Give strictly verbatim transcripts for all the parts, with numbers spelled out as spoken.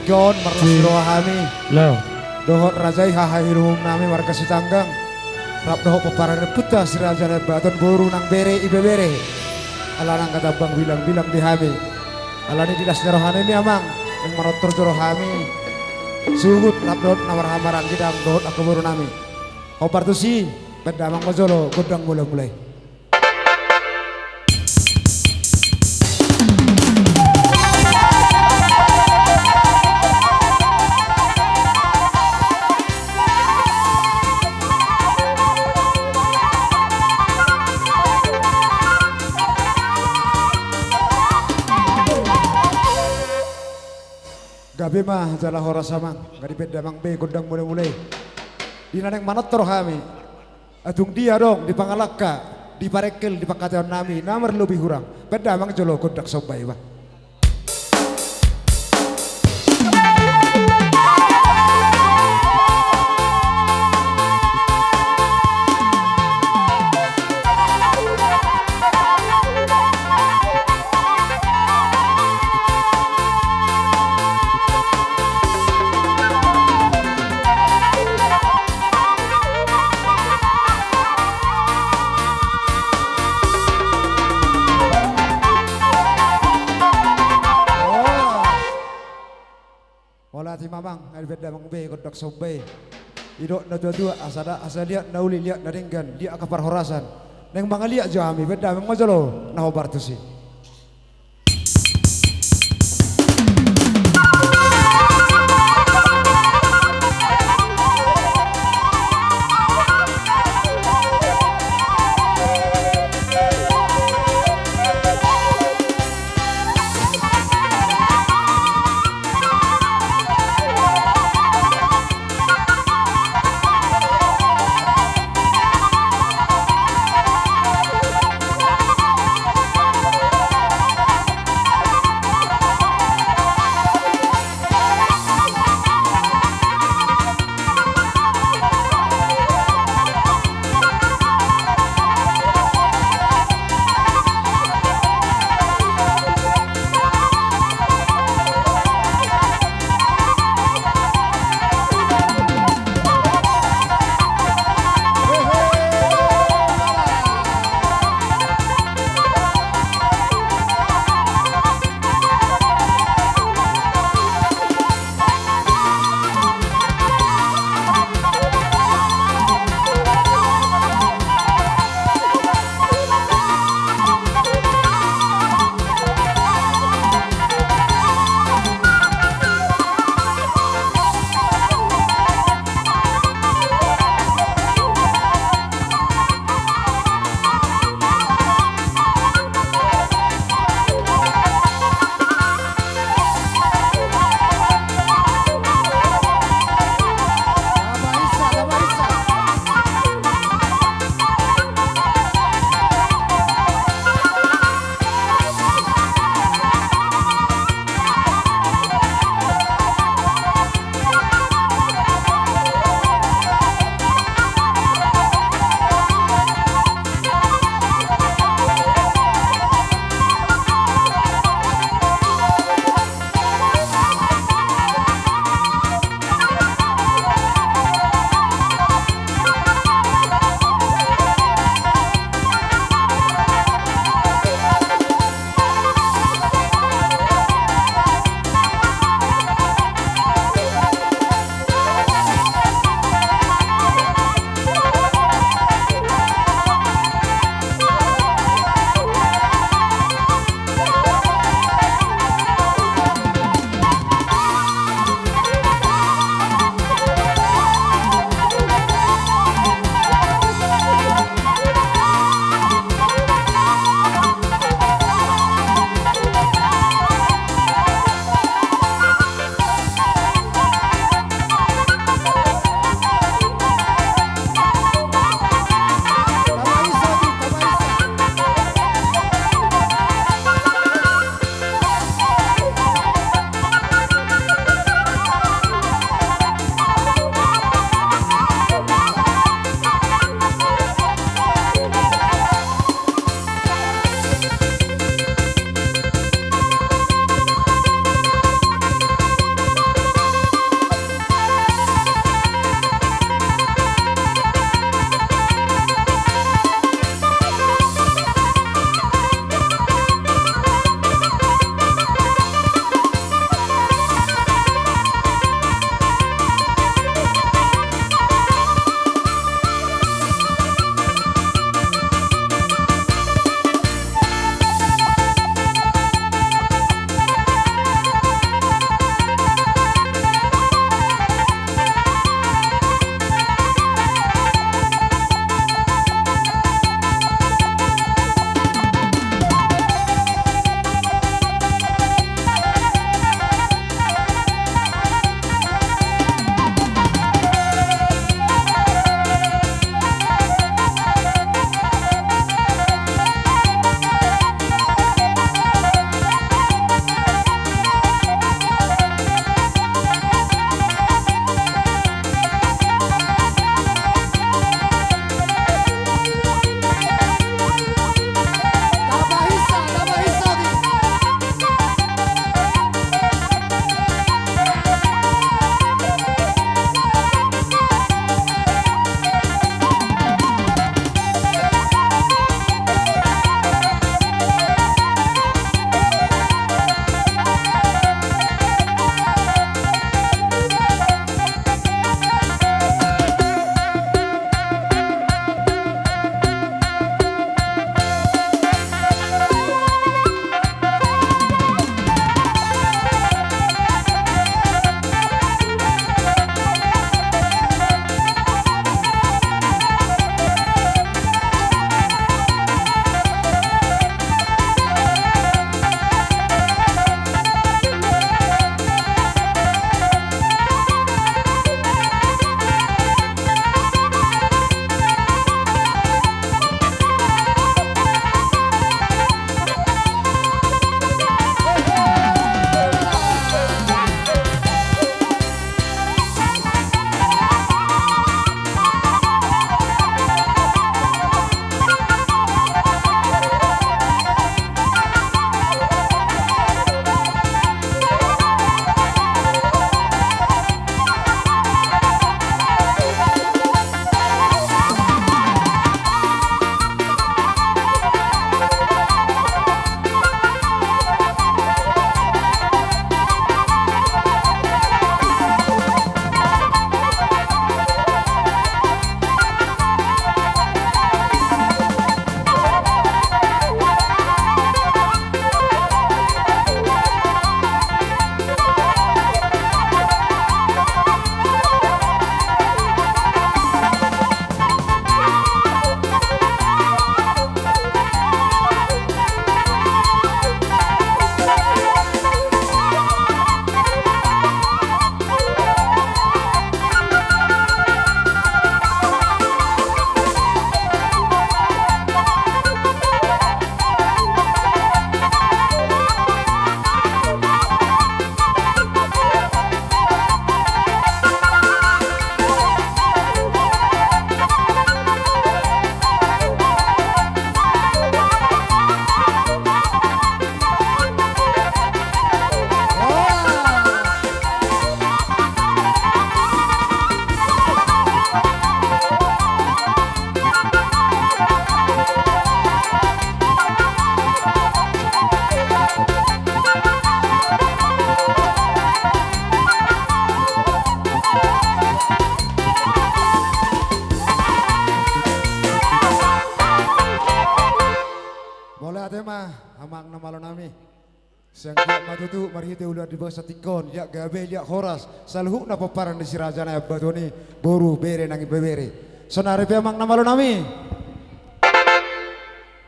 Jon, marlas ni roha hami. Lo. Dohot raja i haha ni uhum nami marga Sitanggang. Rap dohot pomparan ni ompunta si Raja Nabaton, boru nang bere, ibebere. Ala nang gabe tambang bilang-bilang di hami. Alani di las ni roha nami amang, naeng manortor jolo hami. Suhut rap dohot na marhaha maranggi dang dohot angka boru nami. Hombar tusi, baen damang ma jolo gondang mula-mula i. Gabe ma jala horas amang, nga dibaen damang be gondang mula-mula i. Di na naeng manortor hami. Atung dia adong di pangalangka, di parengkel, di pangkataion nami na marlobi hurang, baen damang jolo gondang somba i ba. Mauliate ma amang, nga dibaen damang be gondang somba i. Didok na tua-tua, asa da, asa liat na uli, liat na denggan, liat angka parhorasan. Naeng mangaliat jo hami, baen damang ma jolo na hombar tusi. Ma, amang na malo nami. Sian giat ma tutu marhite ulaon di bagasan tingki on, liat gabe, liat horas, saluhutna pomparan ni si raja nai, ambaton i, boru, bere nang ibebere. Saonari pe amang na malo nami,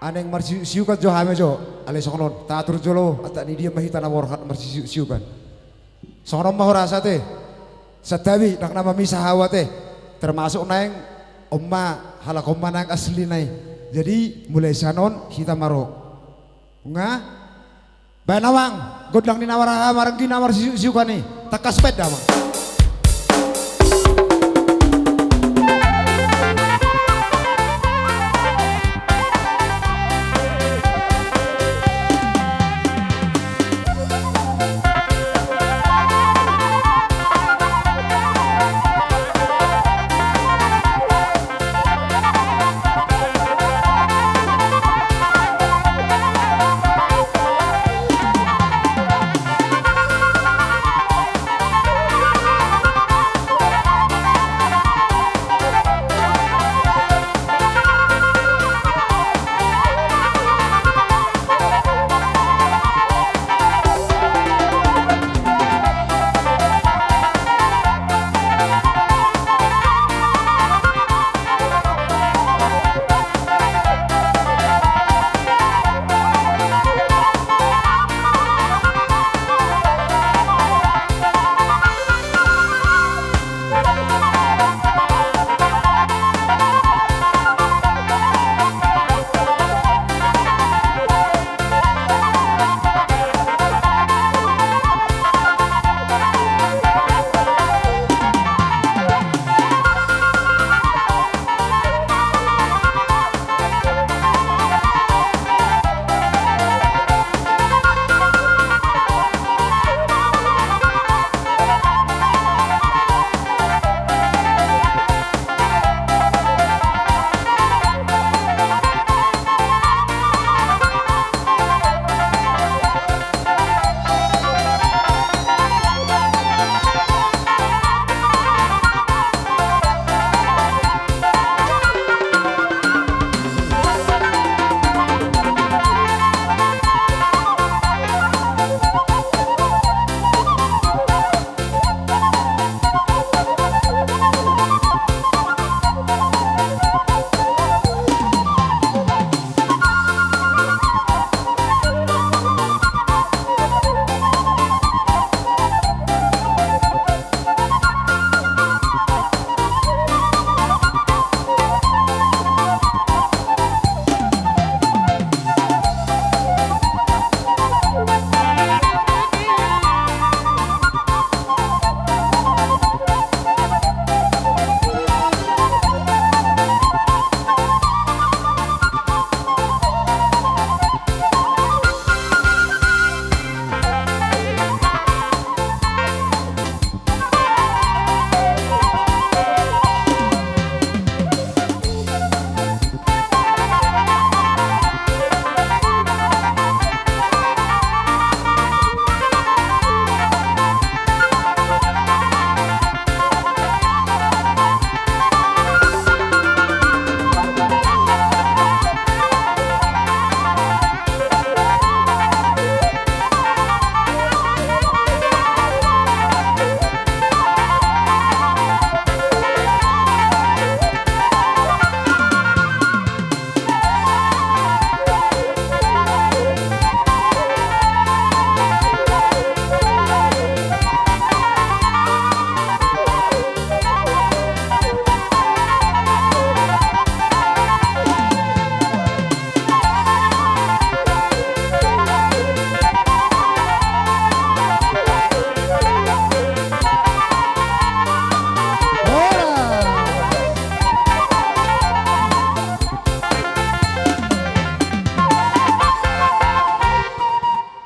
naeng marsisiuksiukan jo hami jo, alai songon on, tatur jolo, antak di dia ma hita na borhat marsisiuksiukan. Songon on ma horas ate. Santabi, ndang na mamisa hau ate. Termasuk naeng on ma, halak on ma naeng aslina i. Jadi mulai sian on hita ma ro. Nga? Baen amang, gondang ni na marhaha maranggi na marsisiuksiukan i. Tangkas baen da amang.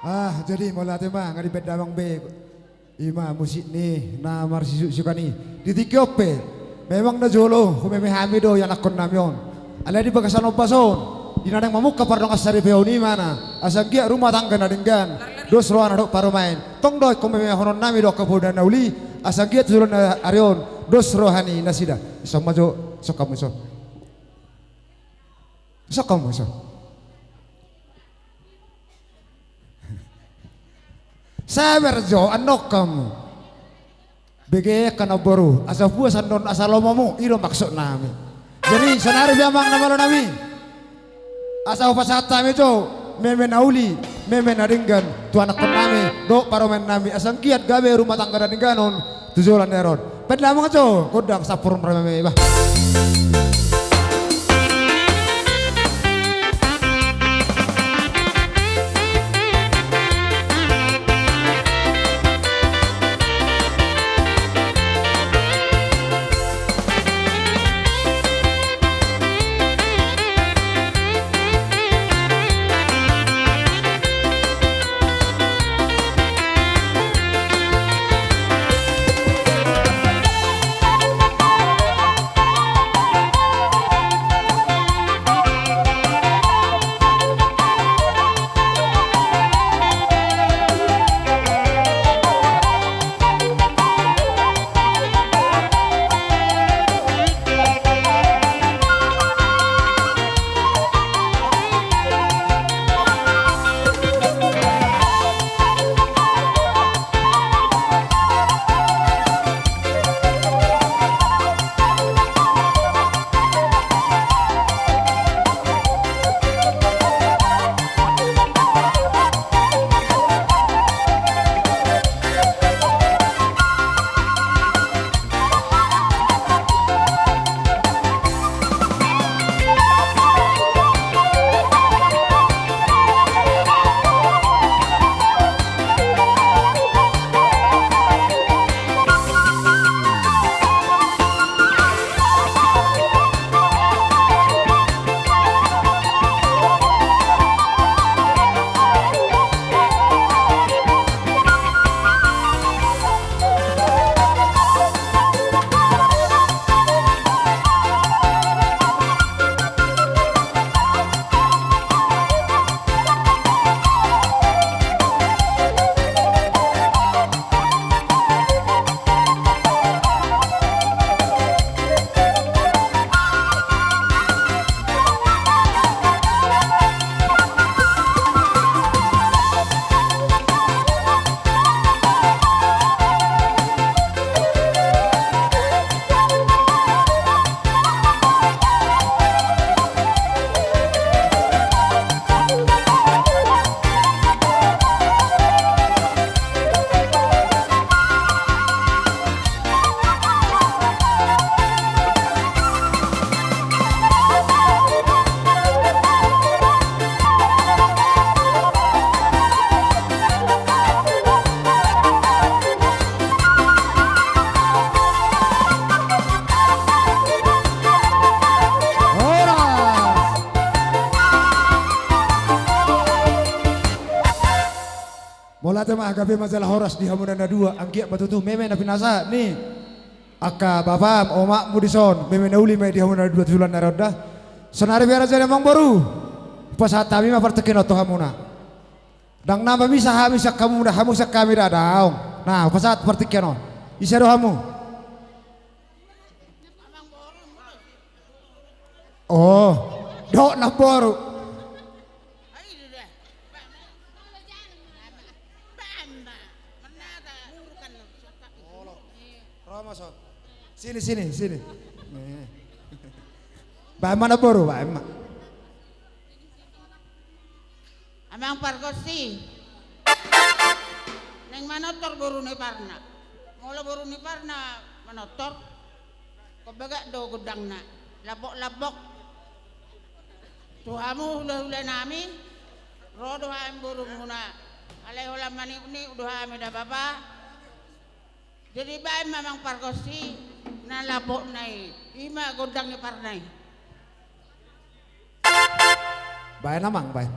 Ah, jadi mauliate ma, nga dibaen damang be. Ima musik ni na marsisiuksiukan i. Di tingki on pe memang na jolo humeme hami do ianakhon nami on. Alai di bagasan ombas on, di na naeng mamungka pardongan saripeon i ma na, asa anggiat rumah tangga na denggan, dos roha na dohot parumaen. Tong do ingkon memehononnami do angka poda na uli, asa anggiat tu joloan ni ari on dos roha ni nasida. Ison ma jo, ison hamu ison. Ison hamu ison. Sabar jo, annon hamu. Bege angka namboru, asa puas annon asa lomomu, i do maksudnami. Jadi, saonari pe amang na malo nami. Asa hupasahat hami jo, meme na uli, meme na denggan, tu anakkonnami, dohot parumaennami, asa anggiat gabe rumah tangga na denggan on, tu joloan ni ari on. Baen damang jo, gondang sampur marmeme, bah. Horas. Mauliate ma, gabe ma jala horas di hamuna na dua, anggiat ma tutu meme na pinasahat ni angka bapam, omakmu dison, meme na uli ma i di hamuna na dua tu joloan ni ari on da. Saonari pe raja ni amangboru, hupasahat hami ma partingkian on tu hamuna. Ndang na mamisa hami sian hamuna, hamu sian hami da, daong. Na, hupasahat partingkian on. Ise do hamu? Oh, dohot namboru. Ro ma son. Sini, sini, sini. Baen ma namboru, baen ma. Amang pargonsi, naeng manortor boru ni parna. Molo boru ni parna manortor, hombagat do gondangna, lambok-lambok. Tu hamu hula-hula nami, ro do hami borumuna. Alai holan maniuk-niuk do hami da bapa. Jadi baen ma amang pargonsi, na lambokna i, i ma gondang ni parna i. Baen amang, baen.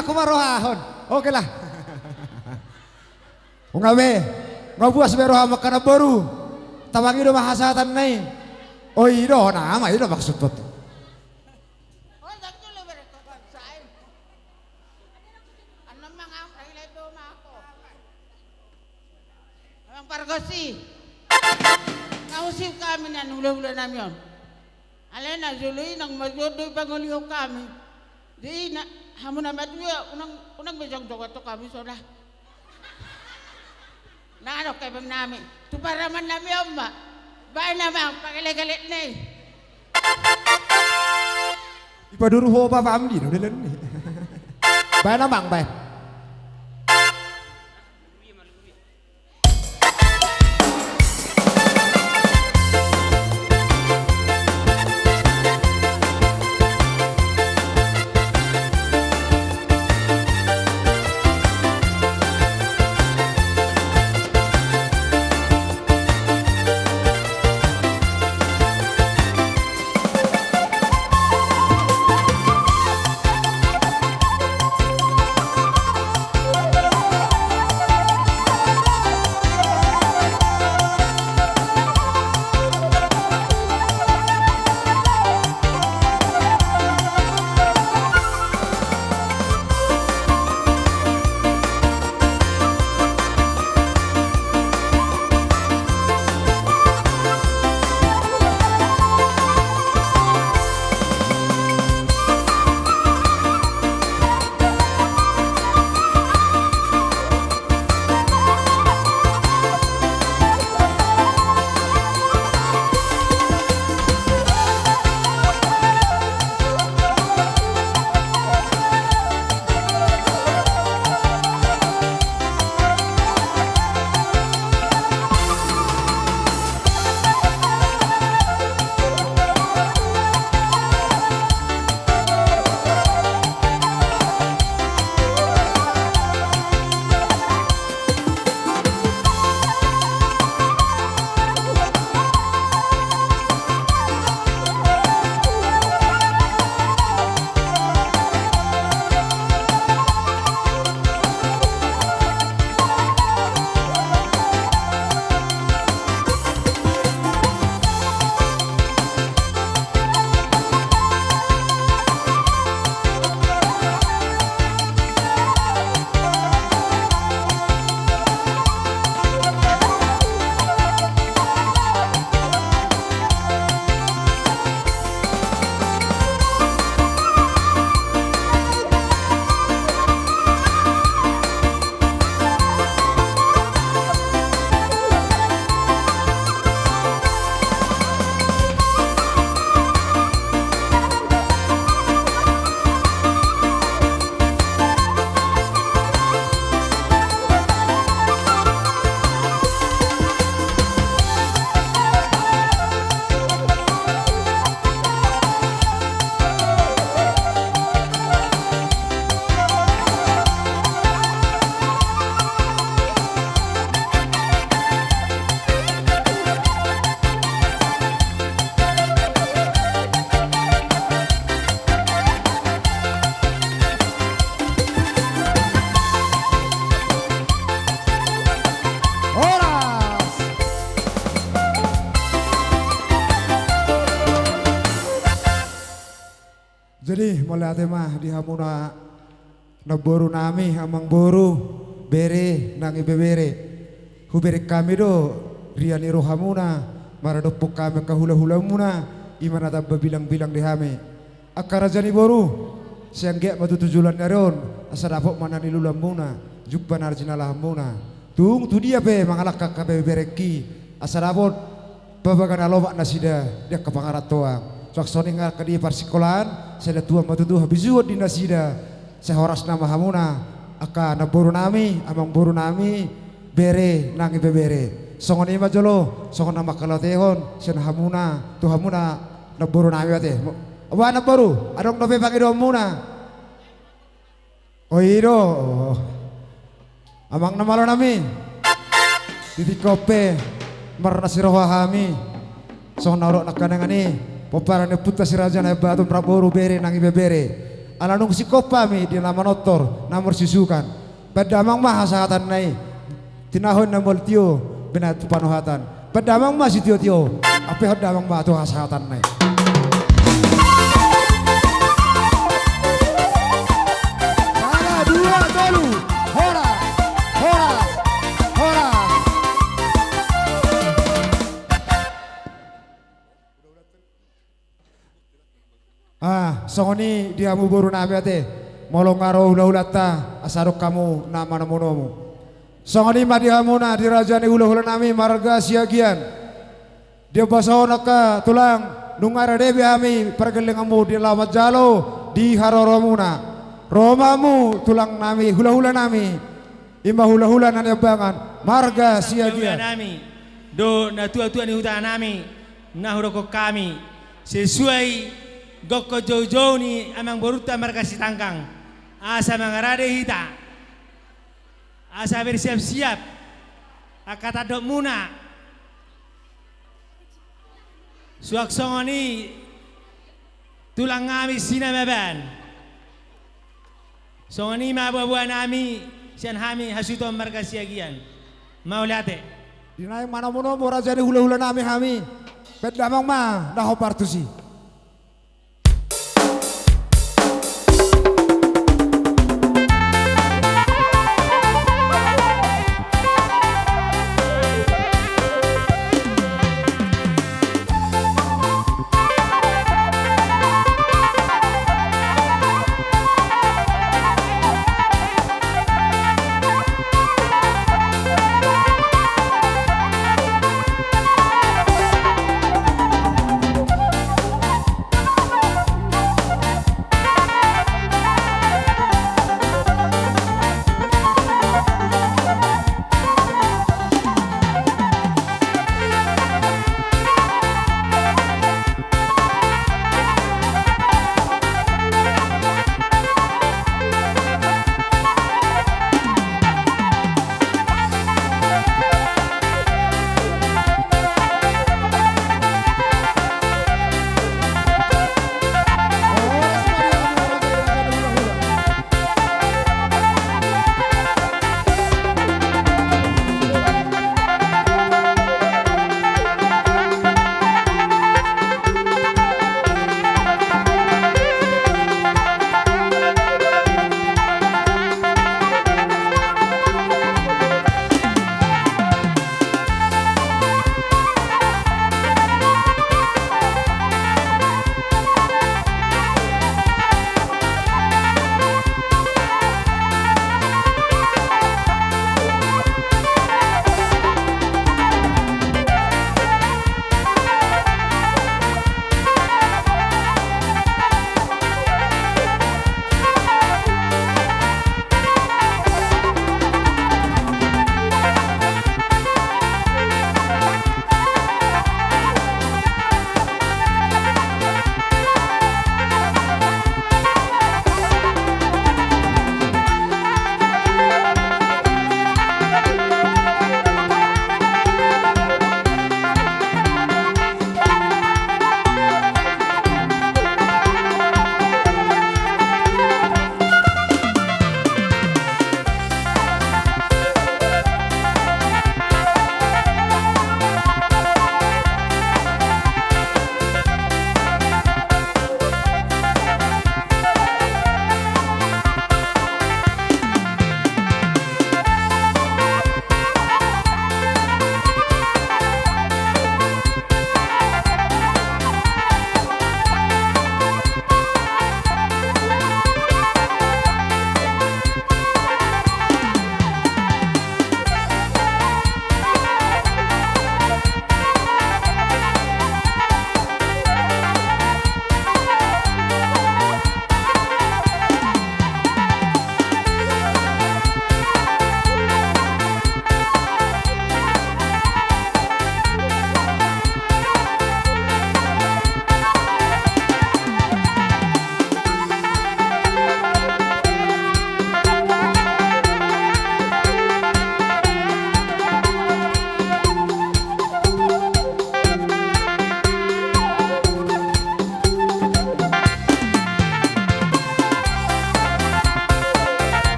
Aku ma rohahon. Oke lah. Unang be. Unang buas be roham angka namboru. Tabangi do ma hasahatanna i. O i do nama i do maksud botu. Amang pargonsi, nga husip hami nian hulahula nami on. Alai na jolo i nang majuon do i pangolihon hami. Jadi na, hamu na matua unang, unang be jongjong antong hami sola. Nang adong hepeng nami tu paraman nami on ma. Baen amang pangelekelek ni. Ipaduru ho bapam di no dalan ni. Baen amang baen. Horas. Jadi mauliate ma di hamuna namboru nami, amangboru, bere nang ibebere. Hubereng hami do rian ni rohamuna maradophon hami angka hulahulamuna, i ma na tamba bilangbilang di hami. Angka raja ni boru, sai anggiat ma tutu joloan ni ari on asa dapot ma na niluluanmuna, jumpa na jinalahanmuna. Tung tu dia pe mangalangka angka beberengki asa dapot pabaga na lomak nasida di angka pangarantoan. Suang songon i nang angka di parsikolaan, sai dapot ma tutu habisuhon di nasida. Sai horas nama hamuna angka namboru nami, amangboru nami, bere nang ibebere. Songon i ma jolo songon na mangkalautehon sian hamuna tu hamuna namboru nami ate. Boha namboru, adong dope pangidoanmuna? O i do, amang na malo nami. Di tingki on pe marnasiroha hami songon na hudok nangkaningan i, pomparan ni ompunta Si Raja Naiambaton, namboru, bere nang ibebere. Ala nunga singkop hami di na manortor, na marsusukan. Pandamang ma hasahatanna i, tinaho na mual tio, binahen tu panuhatan. Pandamang ma sitiotio, ampe hondamang ma tu hasahatanna i. Sada, dua, tolu. Horas, horas, horas. Ah, songon i di hamu boru nami ate, molo nga ro hulahulanta, asa adong hamu na manomunomu. Songon i ma di hamuna, di raja ni hulahula nami marga Siagian. Di ombas on angka tulang, nunga rade be hami pargellenganmu di laho manjalo di haroromuna. Ro ma hamu tulang nami, hulahula nami. I ma hulahula na niambangan marga Siagian. Hulahula nami dohot natuatua ni huta nami, na hudokkon hami sesuai gokhon joujou ni amangborunta marga Sitanggang, asa mangarade hita, asa bersiapsiap angka tandokmuna. Suang songon i tulang nami Sinamaban. Songon i ma boaboa nami sian hami hasuhuton marga Siagian. Mauliate. Di naeng manomunomu raja ni hulahula nami hami. Pandamang ma na hombar tusi.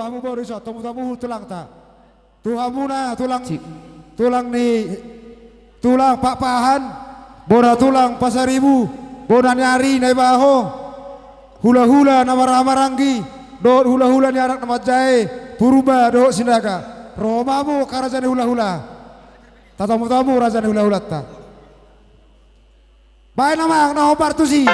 Hamu boru, ison, tomu-tomuhon tulangta. Tu hamuna tulang, tulang ni, tulang Pakpahan, bona tulang Pasaribu, bona ni ari na iba ho, hula-hula na marhaha maranggi, dohot hula-hula ni anak na manjae, Purba dohot Sinaga. Ro ma hamu angka raja ni hula-hula. Tatomu-tomu raja ni hula-hulanta. Baen amang na hombar tusi.